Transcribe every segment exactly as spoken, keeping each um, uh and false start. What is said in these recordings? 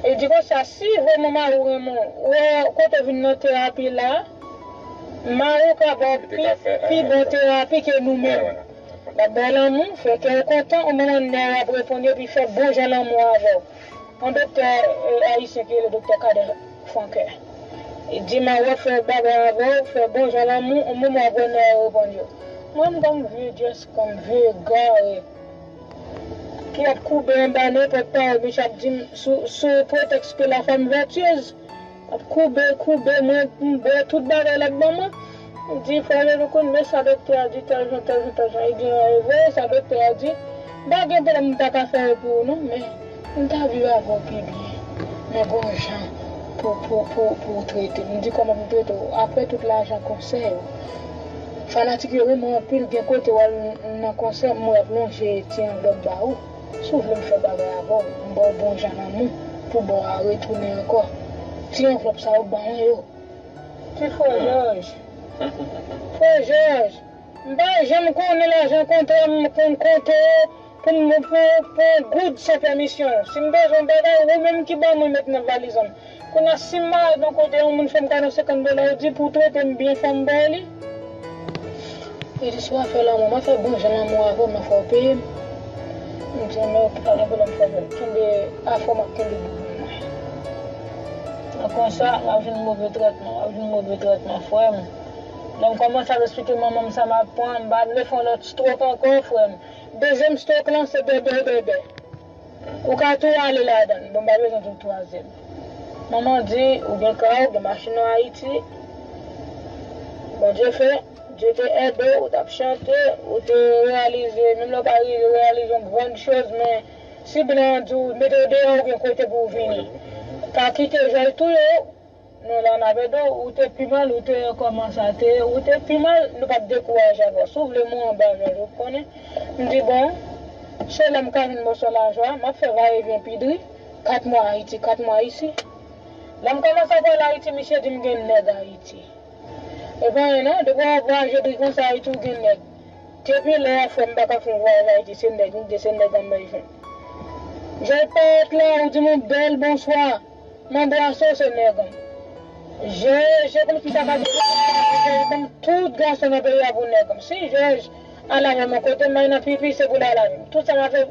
E di konsa, si vrèman mari w renmen w, ou wè kote w vin nan terapi la, mari w ka ba w pi, pi bon terapi ke nou menm. L ap ba w lanmou, fè kè w kontan, ou menm an nè w ap reponn yo, epi fè bon jan lanmou avè w. Yon doktè, eh, ayisyen ki rele doktè Kader Franquin. Li di, mari w ap fè bagay avè w, fè bon jan lanmou, ou menm w ap wè nè w reponn yo. Mwen, m kòm vye Djès, kòm vye egare, ki ap koube anba nenpòt pawòl misye ap di m sou, sou pretèks ke la femme vertueuse. Ap koube, koube, mwen, m bwè tout bagay l ap ban mwen. M di, frè Jean-Louis, men sa doktè a di, tèl jan, tèl jan, tèl jan. Li di, an, e vre, sa doktè a di. M pa gen pwoblèm, m ta ka fè yo pou ou, non, men m ta viv avè w pi byen. Men gon jan pou, pou, pou, pou w trete m. M di, kòman pou m trete w? Apre tout lajan konsè yo. Fanatik yo renmen w anpil, gen kote w al nan konsè, m wè y ap lonje ti anvlòp ba ou. Si w vle m fè bagay avè w, m ba w bon jan lanmou pou ba w a retounen ankò. Ti anvlòp sa yo ban mwen yo. Ti frè Jòj. Frè Jòj, m pa janm konnen lajan kontrè, m konn konte pou m pou, pou yon goud san pèmisyon. Si m bezwen yon bagay, ou menm ki ban mwen met nan valiz an. Kounye a, si m malad yon kote, yon moun fè m kado senkant dola, ou di pou w trete m byen, fò m ba w li. Li di, si w ap fè lanmou, m ap fè bon jan lanmou avè w, men fò w peye m. M di, men pa gen pwoblèm, frè Jòj. Kenbe afè w, m ap kenbe boubou mwen. Nan konsa, m ap jwenn move trètman, m ap jwenn move trètman, frè m. Lè m kòmanse ap esplike manman m sa m ap pran, m pa vle fè yon lòt stroke ankò, frè m. Dezyèm stroke lan, se bèbè, bèbè. Ou ka tou ale ladan l. Bon, m pa bezwen tou twazyèm. Manman di, ou gen kay, ou gen machin an Ayiti. Bondye fè, Dye te ede w, ou t ap chante, ou te reyalize, menm lè w pa rive reyalize yon grann choz, men si blan an di w mete w deyò, ou gen kote pou w vini. Pa kite Jòj touye w. Non, la n ap ede w, ou te pi mal, ou te kòmanse a te, ou te pi mal, nou p ap dekouraje avè w. Si w vle mwen anba Jòj, ou konnen. M di, bon, se lè m ka jwenn moso lajan, m ap fè vayevyen pi dri, kat mwa Ayiti, kat mwa isi. Lè m kòmanse ap al Ayiti, misye di m gen nèg Ayiti. E pa anyen non, depi w ap vwayaje dri konsa Ayiti, ou gen nèg. Depi lè a, frè m, m pa ka fè yon vwayaj Ayiti, se nèg m gen, se nèg an m bezwen. Jòj parèt la, ou di m yon bèl bonswa. M anbrase w, se nèg an. Jòj, se kòmsi m ta ka di, kòm tout gason nan peyi a pou nèg an. Si Jòj al avè m yon kote, m al nan pipi, se pou l al avè m. Tout sa m ap fè,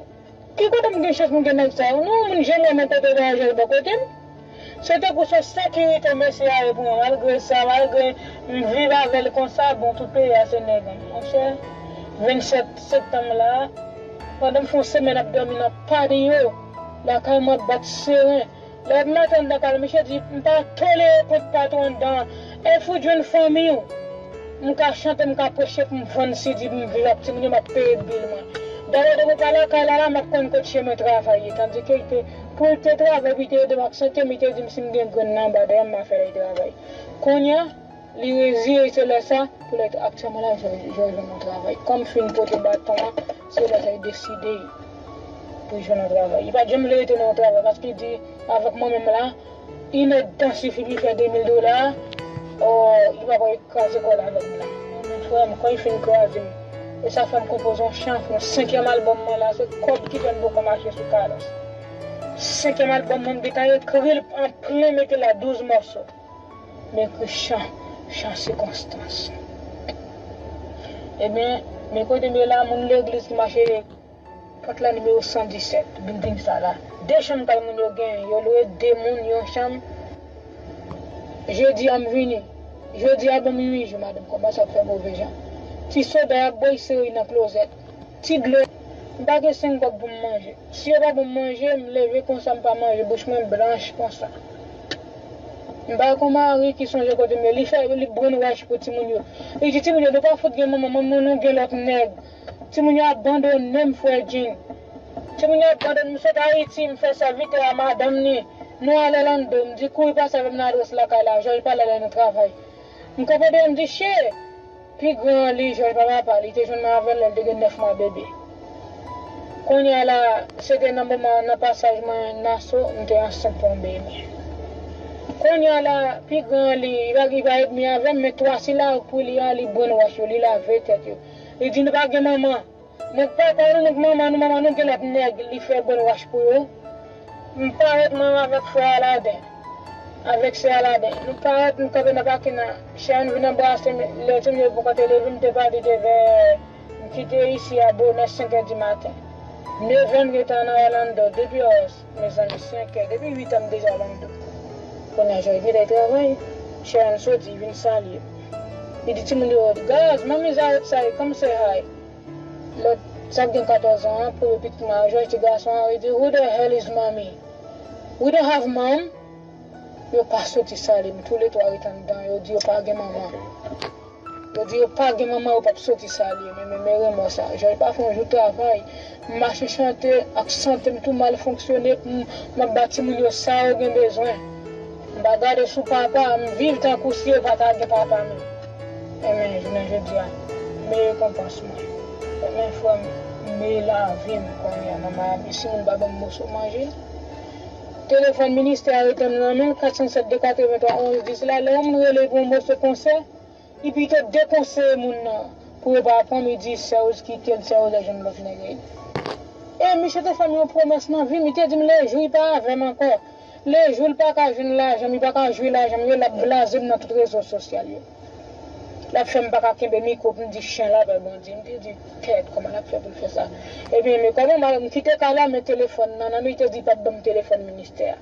ki kote m gen chans pou m gen nèg sa yo? Non, moun janm wè m yon kote vwayaje bò kote m. Se tankou se sekirite mesye a ye pou mwen. Malgre sa, malgre m viv avè l konsa, bon, tout peyi a se nèg an. Monchè, vennsèt septanm la, pandan m fè yon semèn ap dòmi nan patio, lakay mwen ap bat seren. Lè m antre anndan kay la, misye di, m pa tolere kont patwon anndan an. Èske ou jwenn fanmi w? M ka chante, m ka preche pou m vann si di pou m viv ak timoun yo, m ap peye bil mwen. Dayè, depi w pa lakay la, la, m ap konn kot chemen travay ye. Tandike, li te, pou l te travay, pou l te ede m ak sante m, li te di m si m gen grenn nan anba dèyè m, m a fè l travay. Kounye a, li reziye, se lè sa, pou lè aktyèlman la, Jòj, Jòj jwenn yon travay. Kòm fin pote baton an, se lè sa, li deside pou l jwenn yon travay. Li pa t janm vle rete nan yon travay, paske li di, avèk mwen menm la, inèdtan sifi pou l fè de mil dola, o, li pa pral kraze kò l avè m la. Men frè m, kan li fin kraze m, e sa fè m konpoze yon chan, yon senkyèm albòm mwen la, se kòb ki fè m poko mache sou kadans. Senkyèm albòm mwen, m gentan ekri l an plen, mete la douz mòso. M ekri chan, chan sikonstans. Ebyen, men kote m ye la, moun legliz ki mache Pòt la nimewo san disèt, bilding sa la. De chanm kay moun yo genyen, yo lwe de moun yon chanm. Jedi a m vini. Jedi a ban m uit jou, madanm kòmanse ap fè move jan. Ti soda y ap bwè, y sere nan klozèt. Ti dlo, m pa gen senk kòb pou m manje. Si yo pa ban m manje, m leve konsa, m pa manje, bouch mwen blanch konsa. M pa kon mari ki sonje kote m ye. Li fè, li brainwash pou timoun yo. Li di timoun yo, nou pa fout gen manman, manman nou gen lòt nèg. Timoun yo abandone m, frè Jean. Timoun yo abandone m, m sot Ayiti, m fè sèvitè a madanm ni. Nou ale lande, m di kouri pase avè m nan adrès lakay la, Jòj pale lè nan travay. M konprann m di, che! Pi gran an li, Jòj pa papa, li te jwenn mwen avè l lè l te gen nèf mwa bebe. Kounye a la, se te nan moman nan pasaj mwen Naso, m te ansent pou yon bebe. Kounye a la, pi gran an li, li pa, li pa edmi avè m, men twa sila pou li a, li brainwash yo, li lave tèt yo. Li di nou pa gen manman. Nèg papa nou, nèg manman nou, manman nou gen lòt nèg, li fè brainwash pou yo. M parèt mwen avèk frè Aladen, avèk sè Aladen. Nou parèt, nou kanpe nan pakin nan. Sharon vin anbrase m. Lè ti moun yo poko te leve, m te pati te vè, m kite isi a bonè senk è di maten. Nèf è m gentan nan Orlando, depi Mezanmi, senk è, depi uit è m deja Orlando. Kounye a Jòj gentan travay. Sharon soti, vin salye m. Li di timoun yo, "Guys, mommy's outside, come say hi." Lòt, sa k gen katòz an an, premye pitit mwen an, Jòj, ti gason an, li di, "Who the hell is mommy? We don't have mom." Yo pa soti salye m, toulètwa ret anndan, yo di yo pa gen manman. Yo di yo pa gen manman, yo p ap soti salye m. Men, men, men remò sa. Jan li pa fè yon jou travay. M mache chante, ak sante m tou mal fonksyone, m, m ap ba timoun yo sa yo gen bezwen. M pa gade sou papa, m viv tankou si yo pa ta gen papa menm. Enben, jounen jodi a, m rekonpans mwen. Enben, frè m, m lavi m kounye a nan Miami. Si moun pa ban m moso manje, telefòn ministè a rete m nan men, kat san sèt de katrevenntwa onz dis la, lè yon moun rele pou yon moso konsè, li pito dekonseye moun nan pou yo pa pran m, li di, "Serge kite l, Serge al jwenn lòt nèg." E misye te fè m yon pwomès nan vi m, li te di m le jou li pa avè m ankò, le jou l pa ka jwenn lajan m, li pa ka jwe lajan m, yo l ap blaze m nan tout rezo sosyal yo. L ap fè m pa ka kenbe mikwo pou m di chen la pè Bondye. M te di, "Kèt, kòman l ap fè pou l fè sa?" Ebyen, men kòman m kite kay la, men telefòn nan nan men, li te di li p ap ban m telefòn ministè a.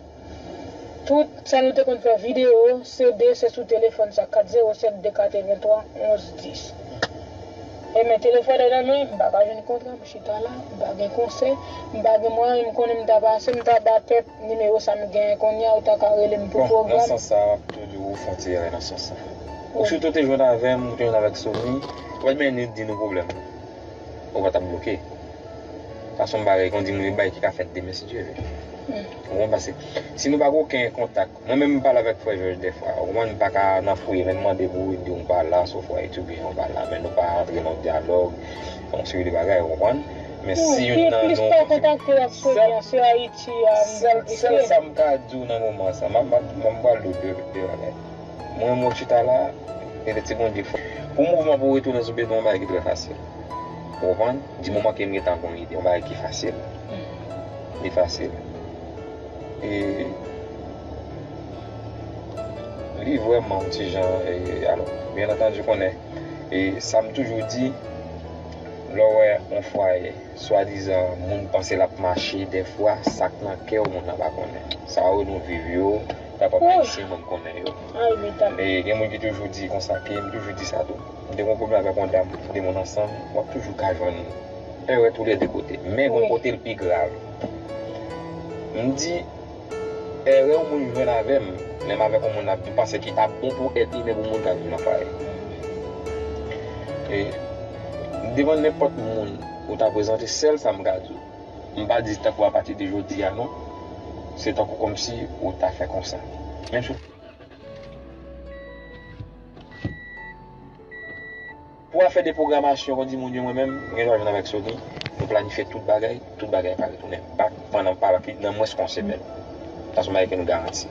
Tout sa nou te konn fè videyo, C D, se sou telefòn sa, kat zewo sèt de katrevenntwa onz dis. Ebyen, telefòn nan nan men, m pa ka jwenn kontra, m chita la, m pa gen konsè, m pa gen mwayen, m konnen m ta pase, m ta ba tèt nimewo sa m genyen kounye a, ou ta ka rele m pou pwogram. Bon, nan sans sa, m ap toujou fè yon ti erè nan sans sa. Ou sitou te jwenn avè m, ou te jwenn avèk Sony, ou pa t menm di nou pwoblèm ou. Ou pa t ap bloke. Sa se yon bagay, kon di moun, yon bagay ki ka fèt demen, si Dye vle. Ou konprann? Paske si nou pa gen okenn kontak, mwen menm m pale avèk frè Jòj dèfwa, ou konprann, m pa ka nan fouye, men m mande pou li di w m pa la, sofwa etidyan ou pa la, men nou pa antre nan dyalòg, yon seri de bagay, ou konprann? Men si youn nan nou kontakte l ap sèl, se Ayiti a, sèl, sèl sa m ka di w nan moman sa, m ap, m ap, m ap pale de, de bagay. Mwen, mwen chita la, e de ti Bondye fò. Pou mouvman pou retounen sou beton, yon bagay ki trè fasil. Ou konprann? Di moman ke m gentan gon ide, yon bagay ki fasil. Li fasil. E li vrèman yon ti jan, e, alò, byen antandi, konnen, e sa m toujou di, lè w wè yon fwaye, swadizan, moun panse l ap mache, dèfwa, sa k nan kè w, moun nan pa konnen. Sa yo nou viv yo, ta pwòp ayisyen, mwen m konnen yo. E gen moun ki toujou di konsa, ke m toujou di sa tou. M te gon pwoblèm avèk yon dam, de moun ansanm, w ap toujou ka jwenn erè toulède kote. Men gon kote l pi grav. M di, erè yon moun jwenn avè m, lè m avèk yon moun ap viv, panse ki ta bon pou èt imen pou moun k ap viv nan fwaye. E devan nenpòt moun ou ta prezante, sèl sa m ka di w. M pa di tankou apati de jodi a non. Se tankou kòmsi ou ta fè konsa. Menm si pou afè de pwogramasyon, kon di moun yo, mwen menm, m gen dwa jwenn avèk Sony, nou planifye tout bagay, tout bagay pa retounen bak pandan pa nan mwens ke yon semèn. Sa se yon bagay ke nou garanti.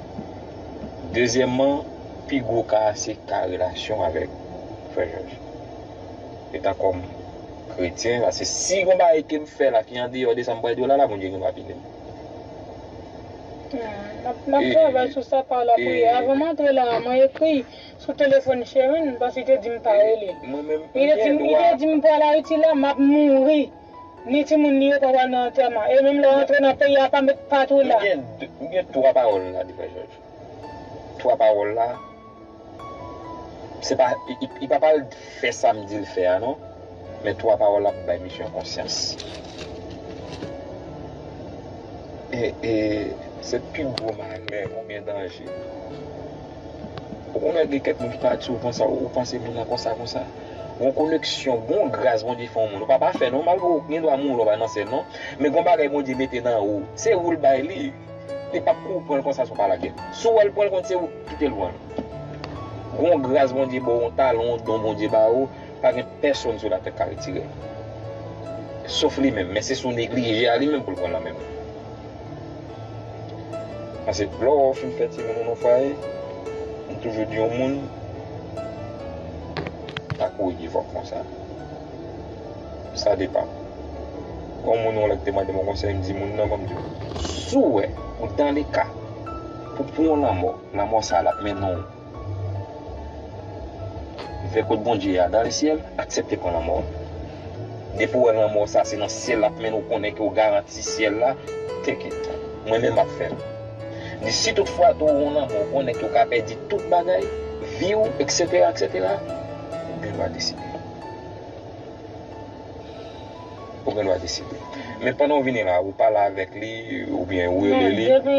Dezyèmman, pi gwo ka a se ka relasyon avèk frè Jòj. Etan kòm kretyen, paske si gon bagay ke m fè la ki andeyò de sa m pral di w la, la, Bondye gen dwa pini m. Hmm, n ap, n ap travay sou sa pa lapriyè. Avan m antre la, mwen ekri sou telefòn Sharon, paske li te di m pa rele. Li te di m, li te di m pral Ayiti la, m ap mouri. Ni timoun li yo pa pral nan antèman. E menm lè w antre nan peyi a, pa met pat ou la. M gen, m gen twa pawòl la, di frè Jòj. Twa pawòl la, se pa, li, li, li pa pral fè sa m di l fè a, non. Men twa pawòl la ap bay misye yon konsyans. E, e, se pi gwo malè oubyen danje. Ou konnen gen kèk moun ki pa di w konsa, ou panse moun nan konsa, konsa. Gon koneksyon, gon gras Bondye fè yon moun. Ou pa pafè non, malgre w gen dwa mouri, ou pa nan syèl non. Men gon bagay Bondye mete nan ou. Se ou l bay li. Li p ap kou pran l konsa si w pa lage l. Si w wè l pran l konn se ou, kite l pran l. Gon gras Bondye ba w, yon talan, yon don Bondye ba ou, pa gen pèsonn sou latè k ka retire l. Sof li menm, men se si w neglije a li menm pou l pran l nan men w. Paske lè w fin fè timoun ou nan fwaye, m toujou di yon moun, pa kouri devwa konsa. Sa depann. Gon moun yon lè ki te mande m yon konsèy, m di moun nan, ban m di w, si w wè Dans le cas pou pran yon lanmò, lanmò sa l ap mennen w vè kot Bondye a dans le ciel, aksepte pran lanmò. Depi w wè lanmò sa se nan syèl l ap mennen w, konnen ke w garanti syèl la, take it. Mwen menm m ap fè l. Di si tout fwa tou w wè yon lanmò, w konnen ke w ka pèdi tout bagay, vi w, etsetera, etsetera, ou gen dwa deside. Ou gen dwa deside. Men pandan w vini la, ou pale avèk li, oubyen ou rele li? Depi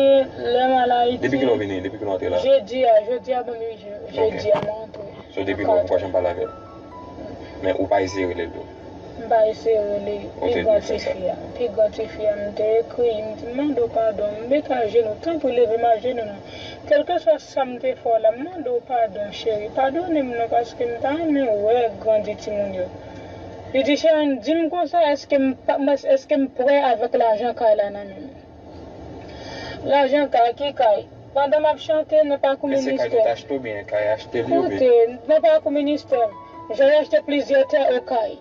lè m al Ayiti. Depi kilè w vini? Depi kilè w antre la? Jedi a, jodi a ban m uit jou. Jedi a mwen antre. So depi lè w pa janm pale avè l? Men ou pa eseye rele l tou? M pa eseye rele l. Pi gran tifi a, pi gran tifi a, m te ekri, m di, m mande w padon, m met ajenou, tanpri leve m ajenou non. Kèlkeswa sa m te fè w la, m mande w padon, cheri. Padone m non, paske m ta renmen wè grandi timoun yo. Li di, Sharon, di m konsa, èske m pa, èske m prè avèk lajan kay la nan men m? Lajan kay, ki kay? Pandan m ap chante nan pakou ministè. Men se kay nou t achte oubyen kay achte li oubyen? Koute, nan pakou ministè, jan yo achte plizyè tè Okay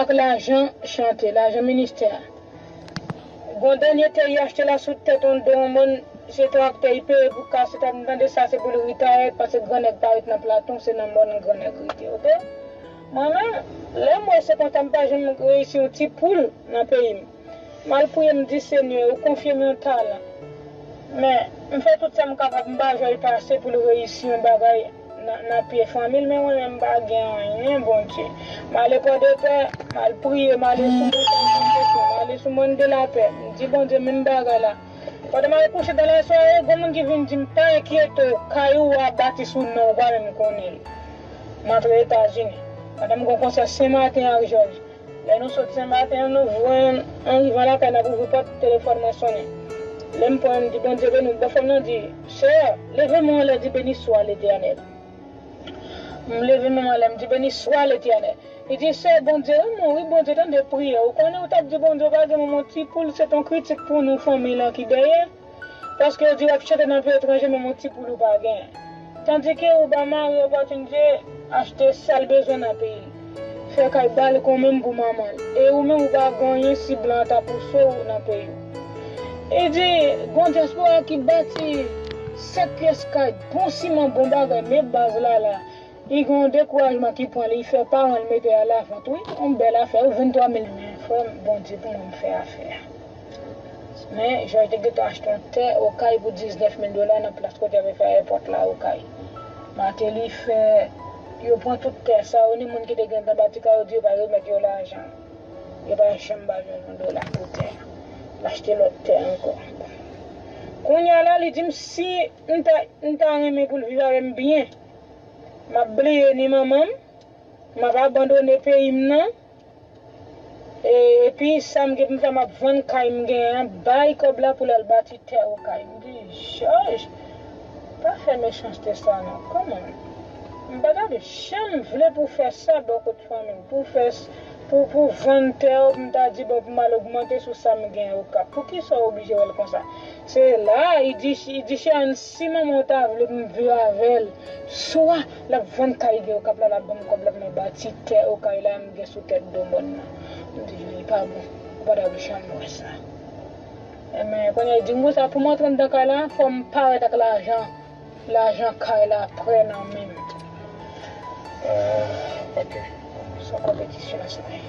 ak lajan chante, lajan ministè a. Gon dènye tè y achte la sou tèt yon do yon moun, se traktè y peye pou kase tèt, m tande sa se pou l retire, paske grannèg pa ret nan Platon, se nan mòn grannèg rete, oke? Mwen menm, lè m wè se konsa m pa janm reyisi yon ti poul nan peyi m. M al priye, m di, Senyè, ou konfye m yon talan. Men, m fè tout sa m kapab, m pa jwenn pase pou l reyisi yon bagay nan, nan pye fanmi l, men mwen menm m pa gen anyen, Bondye. M ale Pòdepè, m al priye, m ale sou Montagne Conception, m ale sou Mòn de la Pè. M di, Bondye, menm bagay la. Pandan m al kouche dan lasware, gon moun ki vin di m, pa enkyete w, kay ou a bati sou non w, ou pa menm konnen l. M antre Etazini. Pandan m gon konsè Senmaten ak Jòj. Lè nou sot Senmaten an, nou jwenn, an rivan lakay, n ap ouvri pòt, telefòn mwen sonnen. Lè m pran, m di, Bondye beni w. Bòfrè m nan di, Sè, leve men w anlè, di, Beni swa Letènèl. M leve men m anlè, m di, Beni swa Letènèl. Li di, Sè, Bondye renmen w, wi, Bondye tande priyè w. Ou konnen, ou t ap di Bondye, ou pa gen menm yon ti poul, se t yon kritik pou nou, fanmi lan ki dèyè. Paske yo di w ap chante nan peyi etranje, menm yon ti poul ou pa genyen. Tandike ou ba mari w opòtinite achte sa l bezwen nan peyi l. Fè kay balkon menm pou manman l. E ou menm ou pa gen anyen si blan an ta pouse w nan peyi w. E di, gon dyaspora ki bati sèt pyès kay, bon siman, bon bagay, men baz la la. Li gen yon dekourajman ki pran li, li fè paran l mete al lavant, wi, yon bèl afè, wi, venntwa mil, men frè m, Bondye pou mwen, m fè afè a. Men, Jòj te gentan achte yon tè Okay pou diznèf mil dola nan plas kote y ap fè ayewopò la Okay. Martelly fè, yo pran tout tè sa yo, ni moun ki te gentan bati kay yo di yo pa remèt yo lajan. Yo pa janm ba jwenn yon dola pou tè a. L achte lòt tè ankò. Kounye a la, li di m si m ta, m ta renmen pou l viv avè m byen, m ap bliye ni manman m, m ap abandone peyi m nan, e, epi sa m gen pou m fè, m ap vann kay m genyen an, bay kòb la pou l al bati tè Okay. M di, Jòj, pa fè mechanste sa non, kòman? M pa ta janm vle pou fè sa bò kot fanmi m, pou fè s-, pou, pou vann tè w, pou m ta di, bon, pou m al ogmante sou sa m genyen Okap. Poukisa w oblije wè l konsa? Se la, li di, li di, Sharon, si manman w ta vle pou m viv avè l, swa l ap vann kay gen Okap la, l ap ban m kòb la pou mwen bati tè Okay la m gen sou tèt do mòn nan. M di, li pa bon, ou pa ta janm wè sa. Enben, kounye a, li di m konsa, pou m antre anndan kay la, fò m parèt ak lajan, lajan kay la prè nan men m. Ah, ok. Se yon konpetisyon sa ye.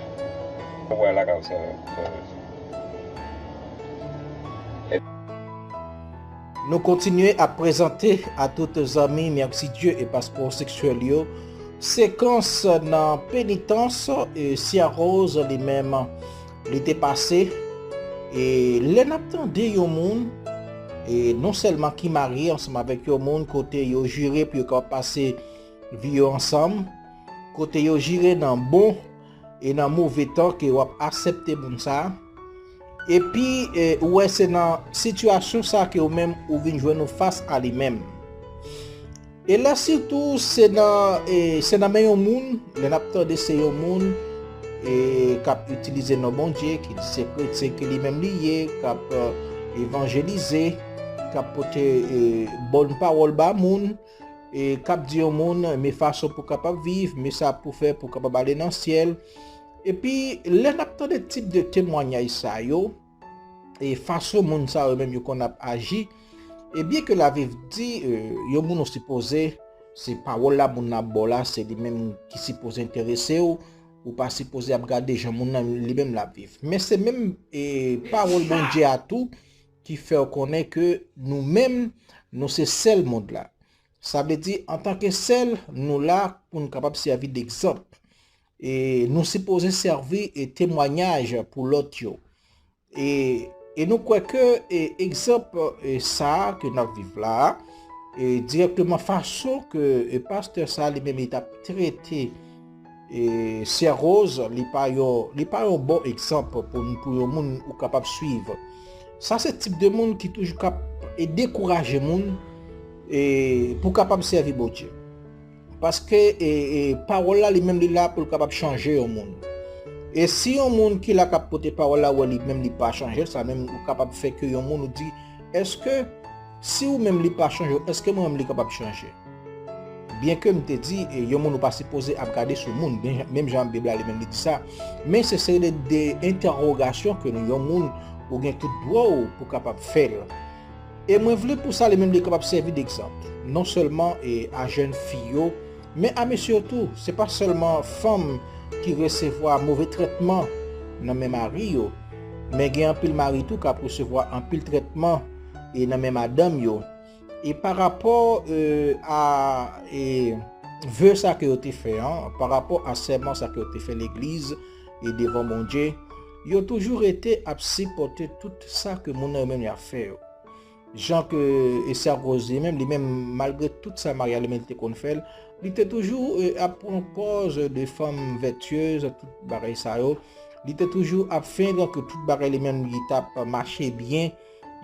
Ou wè lakay ou, sè. Nou kontinye ap prezante a tout zanmi Mercdieu e paspò seksyèl yo sekans nan penitans, e Cia Rose li menm li te pase. E lè n ap tande yon moun, e non sèlman ki marye ansanm avèk yon moun kote yo jire pou yo kapab pase vi yo ansanm, kote yo jire nan bon e nan move tan ke w ap aksepte moun sa a. Epi, e, ou wè se nan sitiyasyon sa a ke ou menm ou vin jwenn ou fas a li menm. E lè sitou se nan, e, se nan men yon moun, lè n ap tande se yon moun, e, k ap itilize non Bondye, ki se kretyen ke li menm li ye, k ap, e, evanjelize, k ap pote, e, bòn pawòl ba moun, e k ap di yon moun, men fason pou w kapab viv, men sa pou w fè pou w kapab ale nan syèl. Epi, lè n ap tande tip de temwayaj sa yo, e fason moun sa yo menm yo konn ap aji. E byen ke Labib di, e, yon moun ou sipoze, se pawòl la moun nan ap ba w la, se li menm ki sipoze enterese w, ou pa sipoze ap gade jan moun nan li menm l ap viv. Men se menm, e, pawòl Bondye a tou ki fè w konnen ke nou menm, nou se sèl mond la. Sa vle di, antanke sèl, nou la pou n kapab sèvi degzanp. E nou sipoze sèvi e temwayaj pou lòt yo. E, e nou kwè ke e, egzanp e, sa a ke n ap viv la a, e dirèkteman fason ke e, pastè sa a li menm li t ap trete e, sè Rose, li pa yon, li pa yon bon egzanp pou, pou yon moun ou kapab swiv. Sa se tip de moun ki toujou k ap e, dekouraje moun e, pou kapab sèvi Bondye. Paske e, e, pawòl la li menm li la pou l kapab chanje yon moun. E si yon moun ki la k ap pote pawòl la wè li menm li pa chanje, sa menm ou kapab fè ke yon moun ou di, èske si ou menm li pa chanje, èske mwen menm li kapab chanje? Byen ke m te di, e, yon moun ou pa sipoze ap gade sou moun, menm jan Bib la li menm li di sa, men se seri de, de entèwogasyon ke nou, yon moun ou gen tout dwa w pou kapab fè l. E mwen vle pou sa li menm li kapab sèvi degzanp, non sèlman e a jèn fi yo, men a mesye yo tou. Se pa sèlman fanm ki resevwa move trètman nan men mari yo, men gen anpil mari tou k ap resevwa anpil trètman e nan men madanm yo. E pa rapò e, a e, ve sa ke yo te fè an, pa rapò a sèman sa ke yo te fè legliz e devan Bondye, yo toujou rete ap sipòte tout sa ke moun nan yo menm y ap fè yo. Jan ke e sè Rose li menm, li menm, malgre tout sa mari a li menm li te konn fè l, li te toujou e, ap pran pòz de fanm vètyez, tout bagay sa yo. Li te toujou ap fingre ke tout bagay li menm li t ap mache byen,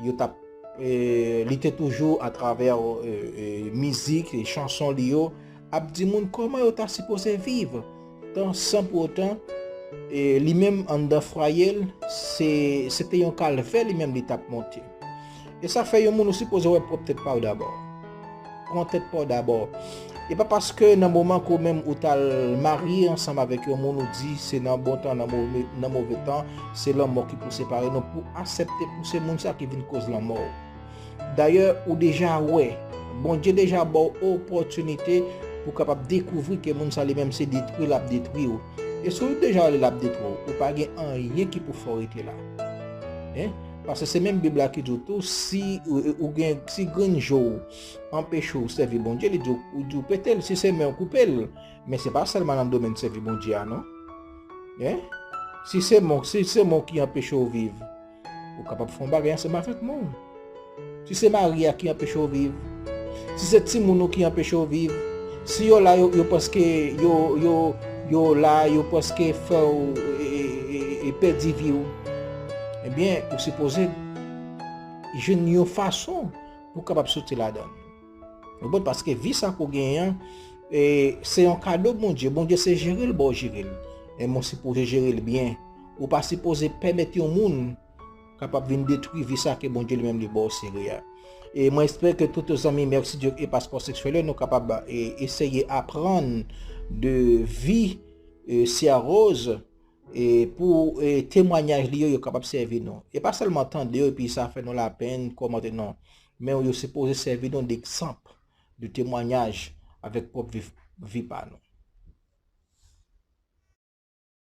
yo t ap, e, li te toujou atravè e, e, mizik e chanson li yo, ap di moun kòman yo ta sipoze viv. Tan, san pou otan, e, li menm anndan fwaye l, se, se te yon kalvè li menm li t ap monte. E sa fè yon moun ou sipoze wè pwòp tèt pa w dabò. Pran tèt pa w dabò. E pa paske nan moman ke w menm ou t al marye ansanm avèk yon moun ou di se nan bon tan, nan move, nan move tan, se lanmò ki pou separe nou, pou aksepte pou se moun sa ki vin koz lanmò w. Dayè, ou deja wè, Bondye deja ba w opòtinite pou kapab dekouvri ke moun sa li menm se detwi l ap detwi w. E si w deja wè l ap detwi w, ou pa gen anyen ki pou fè w rete la. Hein? Paske se menm Bib la ki di w tou, si ou, ou gen, si grenn je w anpeche w sèvi Bondye, li di w, ou di w pete l, si se men w koupe l. Men se pa sèlman nan domèn sèvi Bondye a, non. Hein? Si se men w, si se men w ki anpeche w viv, ou kapab fè yon bagay ansanm avèk men w. Si se mari a ki anpeche w viv, si se timoun ou ki anpeche w viv, si yo la, yo, yo panse ke yo, yo, yo la, yo panse ke fè w e, e, e, e pèdi vi w, ebyen, ou sipoze jwenn yon fason pou w kapab soti ladan l. Ou konprann? Paske vi sa ke w genyen an, e, se yon kado Bondye. Bondye se jere l ba w jere l. E men w sipoze jere l byen. Ou pa sipoze pèmèt yon moun kapab vin detwi vi sa ke Bondye li menm li ba w sere a. E mwen espere ke tout zanmi Mercedieu e Paspò Seksyèl yo, nou kapab, e, eseye aprann de vi, e, sè Rose, e, pou, e, temwayaj li yo, yo kapab sèvi nou. E pa sèlman tande yo, epi sa fè nou lapenn, kòmante, non. Men yo sipoze sèvi nou degzanp de temwayaj avèk pwòp vi, vi pa nou.